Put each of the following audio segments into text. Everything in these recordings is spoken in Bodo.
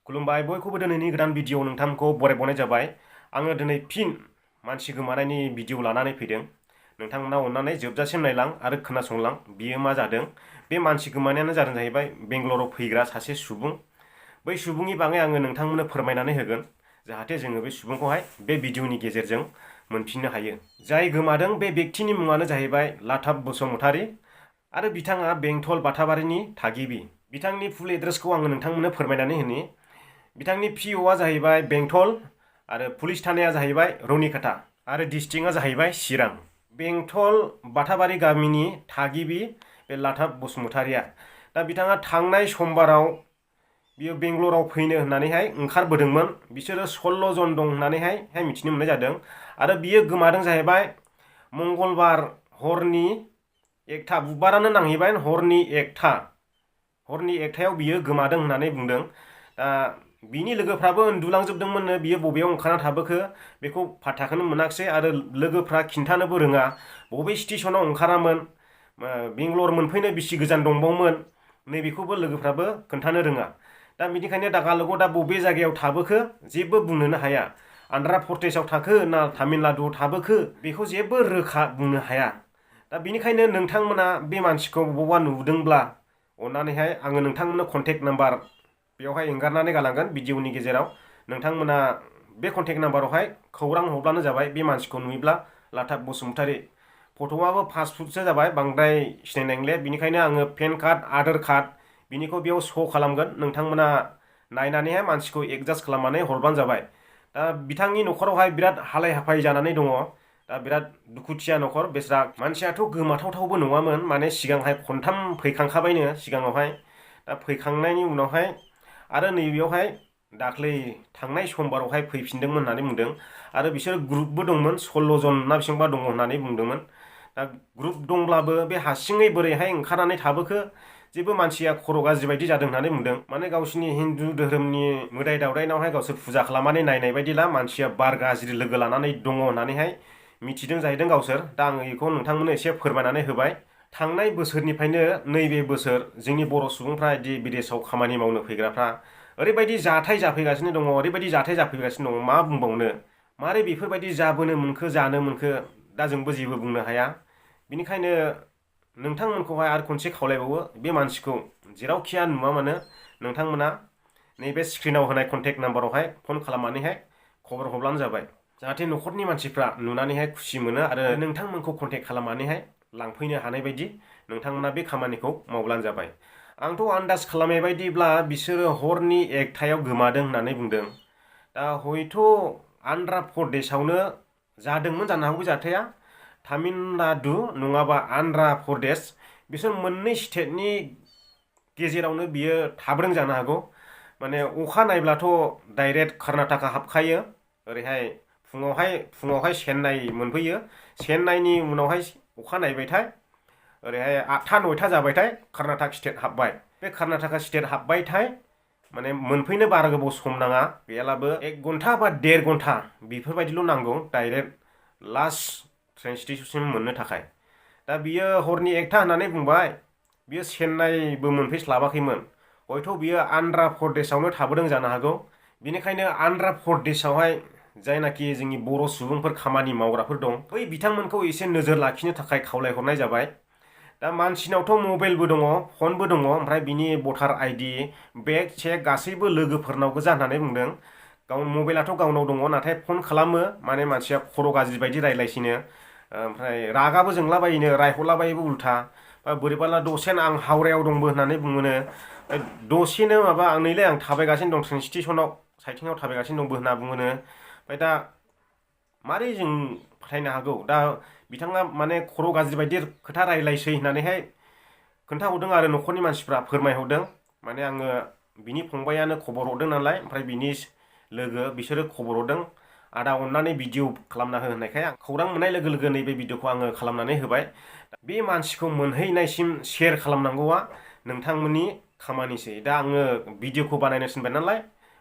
खुलुमबाय बयखौबो दिनैनि गोदान भिडिअ नोंथांखौ बरायबावनाय जाबाय। आङो दिनै फिन मानसि गोमानायनि भिडिअ लानानै फैदों। नोंथांमोना अननानै जोबजासिम नायलां आरो खोनासंलां बियो मा जादों। बे मानसि गोमानायानो जादों जाहैबाय बेंगलराव फैग्रा सासे सुबुं। बै सुबुंनि बागै आङो नोंथांमोननो फोरमायनानै होगोन जाहाथे जोङो बे सुबुंखौहाय बे भिडिअनि गेजेरजों मोनफिननो हायो। जाय गोमादों बे व्यक्तिनि मुङानो जाहैबाय लाथाब बसुमतारी आरो बिथाङा बेंटल बाथाबारिनि थागिबि। बिथांनि फुल एड्रेसखौ आङो नोंथांमोननो फोरमायनानै होनि। बिथांनि पिअ'आ जाहैबाय बेंटल आरो पुलिस थानाया जाहैबाय रौनिकाटा आरो डिस्ट्रिक्टआ जाहैबाय चिरां। बेंटल बाथाबारि गामिनि थागिबि बे लाथाब बसुमतारीया दा बिथाङा थांनाय समबाराव बियो बेंगलराव फैनो होननानैहाय ओंखारबोदोंमोन। बिसोरो 16 जन दं होननानैहाय मिथिनो मोननाय जादों आरो बियो गोमादों जाहैबाय मंगलबार हरनि 1टा, बुधबारानो नांहैबाय हरनि 1टायाव बियो गोमादों होननानै बुंदों। दा बिनि लोगोफ्राबो उन्दुलांजोबदोंमोननो, बियो बबेयाव ओंखारना थाबोखो बेखौ फात्ताखौनो मोनाखिसै आरो लोगोफ्रा खिन्थानोबो रोङा बबे स्टेसनाव ओंखारामोन, बेंगलर मोनफैनो बेसि गोजान दंबावोमोन नैबेखौबो लोगोफ्राबो खोन्थानो रोङा। दा बिनिखायनो दागालगआव दा बबे जायगायाव थाबोखो जेबो बुंनोनो हाया। आन्ध्रा प्रदेशआव थाखो ना तामिलनाडुआव थाबोखो बेखौ जेबो रोखा बुंनो हाया। दा बिनिखायनो नोंथांमोना बे मानसिखौ बबावबा नुदोंब्ला अननानैहाय आङो नोंथांमोननो कन्टेक्ट नाम्बार बेवहाय एंगारनानै गालांगोन भिडिअनि गेजेराव। नोंथांमोना बे कन्टेक्ट नाम्बारावहाय खौरां हरब्लानो जाबाय। बे मानसिखौ नुयोब्ला लाथाब बसुमतारी, फट'आबो 5 फुटसो जाबाय, बांद्राय सिनायनाय नंले। बिनिखायनो आङो पेन कार्ड आधार कार्ड बिनिखौ बेयाव श' खालामगोन। नोंथांमोना नायनानैहाय मानसिखौ एडजास्ट खालामनानै हरबानो जाबाय। दा बिथांनि न'खरावहाय बिराद हालाय हाफाय जानानै दङ। दा बिराद दुखुथिया न'खर। बेस्रा मानसियाथ' गोमाथावथावबो नङामोन, माने सिगांहाय खनथाम फैखांखाबायनो सिगाङावहाय। दा फैखांनायनि उनावहाय आरो नैबेयावहाय दाख्लै थांनाय समबारावहाय फैफिनदोंमोन होननानै बुंदों। आरो बिसोर ग्रुपबो दंमोन, 16 जन ना बेसेबांबा दङ होननानै बुंदोंमोन। दा ग्रुप दंब्लाबो बे हारसिङै बोरैहाय ओंखारनानै थाबोखो जेबो मानसिया खर' गाज्रि बायदि जादों होननानै बुंदों। माने गावसिनि हिन्दु धोरोमनि मोदाय दावदायनावहाय गावसोर फुजा खालामनानै नायनाय बायदिला मानसिया बार गाज्रि लोगो लानानै दङ होननानैहाय मिथिदों जाहैदों गावसोर। दा आङो बेखौ नोंथांमोननो एसे फोरमायनानै होबाय। थांनाय बोसोरनिफ्रायनो नैबे बोसोर जोंनि बर' सुबुंफ्रा बिदि बिदेशाव खामानि मावनो फैग्राफ्रा ओरैबायदि जाथाय जाफैगासिनो दङ, ओरैबायदि जाथाय जाफैगासिनो दङ, मा बुंबावनो। मारै बेफोरबायदि जाबोनो मोनखो, जानो मोनखो, दा जोंबो जेबो बुंनो हाया। बिनिखायनो नोंथांमोनखौहाय आरो खनसे खावलायबावो, बे मानसिखौ जेरावखिया नुवा मानो नोंथांमोना नैबे स्क्रिनाव होनाय कन्टेक्ट नाम्बारावहाय फन खालामनानैहाय खबर हरब्लानो जाबाय। जाहाथे न'खरनि मानसिफ्रा नुनानैहाय खुसि मोनो आरो नोंथांमोनखौ कन्टेक्ट खालामनानैहाय लांफैनो हानाय बायदि नोंथांमोना बे खामानिखौ मावब्लानो जाबाय। आंथ' आन्दाज खालामनाय बायदिब्ला बिसोरो हरनि 1टायाव गोमादों होननानै बुंदों। दा हयथ' आन्ध्रा प्रदेशआवनो जादोंमोन जानो हागौ जाथाया। तामिलनाडु नङाबा आन्ध्रा प्रदेश बिसोर मोननै स्टेटनि गेजेरावनो बियो थाबोदों जानो हागौ। माने अखा नायब्लाथ' डाइरेक्ट कर्नाटका हाबखायो। ओरैहाय फुङावहाय चेन्नाइ मोनफैयो। चेन्नाइनि उनावहाय अखा नायबायथाय ओरैहाय 8टा 9टा जाबायथाय कर्नाटक स्टेट हाबबाय। बे कर्नाटका स्टेट हाबबायथाय माने मोनफैनो बारा गोबाव सम नाङा, गैयालाबो 1 घन्टा बा 1.5 घन्टा बेफोरबायदिल' नांगौ डाइरेक्ट लास्ट ट्रेन स्टेशनसिम मोननो थाखाय। दा बियो हरनि 1टा होननानै बुंबाय, बियो चेन्नाइबो मोनफैस्लाबाखैमोन। हयथ' बियो आन्ध्रा प्रदेशआवनो थाबोदों जानो हागौ। बिनिखायनो आन्ध्रा प्रदेशआवहाय जायनाखि जोंनि बर' सुबुंफोर खामानि मावग्राफोर दं, बै बिथांमोनखौ एसे नोजोर लाखिनो थाखाय खावलायहरनाय जाबाय। दा मानसिनावथ' मबाइलबो दङ, फनबो दङ, ओमफ्राय बिनि भटार आइडि, बेग चेक गासैबो लोगोफोरनाव गोजा होननानै बुंदों। मबाइलाथ' गावनाव दङ, नाथाय फन खालामो माने मानसिया खर' गाज्रि बायदि रायलायसिनो, ओमफ्राय रागाबो जोंलाबायनो, रायहरलाबायोबो उल्था। बोरैबाला दसेनो आं हावरायाव दंबो होननानै बुङोनो, दसेनो माबा नैलै आं थाबायगासिनो दं ट्रेन स्टेशनाव, साइथिङाव थाबायगासिनो दंबो होनना बुङोनो। ओमफ्राय दा मारै जों फोथायनो हागौ। दा बिथाङा माने खर' गाज्रि बायदि खोथा रायलायसै होननानैहाय खोन्थाहरदों आरो न'खरनि मानसिफ्रा फोरमायहरदों। माने आङो बिनि फंबायानो खबर हरदों नालाय, ओमफ्राय बिनि लोगो बिसोरो खबर हरदों, आदा अननानै भिडिअ खालामना हो होननायखाय खौरां मोननाय लोगो लोगो नैबे भिडिअखौ आङो खालामनानै होबाय। बे मानसिखौ मोनहैनायसिम शेयार खालामनांगौआ नोंथांमोननि खामानिसै। दा आङो भिडिअखौ बानायनो थिनबाय नालाय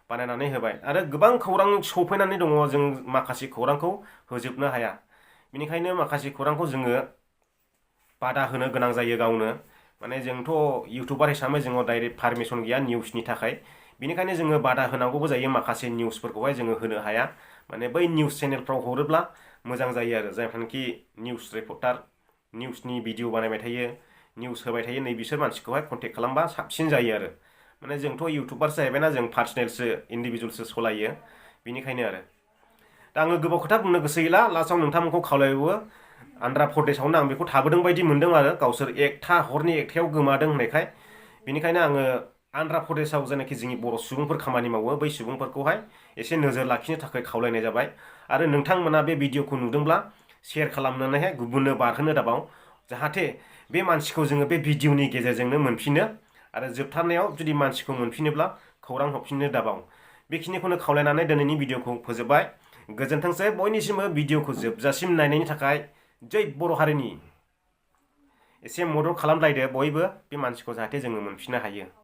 बानायनानै होबाय। आरो गोबां खौरां सफैनानै दङ, जों माखासे खौरांखौ होजोबनो हाया। बेनिखायनो माखासे खौरांखौ जोङो बादा होनो गोनां जायो गावनो। माने जोंथ' इउटुबार हिसाबै जोङो डाइरेक्ट पारमिसन गैया निउसनि थाखाय। बेनिखायनो जोङो बादा होनांगौबो जायो माखासे निउसफोरखौहाय जोङो होनो हाया माने बै निउस चेनेलफ्राव हरोब्ला मोजां जायो आरो जायफ्रानोखि निउस रिपर्टार निउसनि भिडिअ बानायबाय थायो निउस होबाय थायो नै बिसोर मानसिखौहाय कन्टेक्ट खालामबा साबसिन जायो आरो माने जोंथ' इउटुबारसो जाहैबायना जों पार्सनेलसो इन्डिभिजुवेलसो सलायो बेनिखायनो आरो दा आङो गोबाव खोथा बुंनो गोसो गैला लास्टआव नोंथांमोनखौ खावलायबावो आन्ध्रा प्रदेशआवनो आं बेखौ थाबोदों बायदि मोनदों आरो गावसोर हरनि एकथायाव गोमादों होननायखाय बेनिखायनो आङो आन्ध्रा प्रदेशआव जायनाखि जोंनि बर' सुबुंफोर खामानि मावो बै सुबुंफोरखौहाय एसे नोजोर लाखिनो थाखाय खावलायनाय जाबाय आरो नोंथांमोना बे भिडिअखौ नुदोंब्ला शेयार खालामनानैहाय गुबुननो बारहोनो दाबाव जाहाथे बे मानसिखौ जोङो बे भिडिअनि गेजेरजोंनो मोनफिनो आरो जोबथारनायाव जुदि मानसिखौ मोनफिनोब्ला खौरां हरफिननो दाबाव बेखिनिखौनो खावलायनानै दिनैनि भिडिअखौ फोजोबबाय गोजोनथोंसै बयनिसिमबो भिडिअखौ जोबजासिम नायनायनि थाखाय जै बर' हारिनि एसे मदद खालामलायदो बयबो बे मानसिखौ जाहाथे जोङो मोनफिननो हायो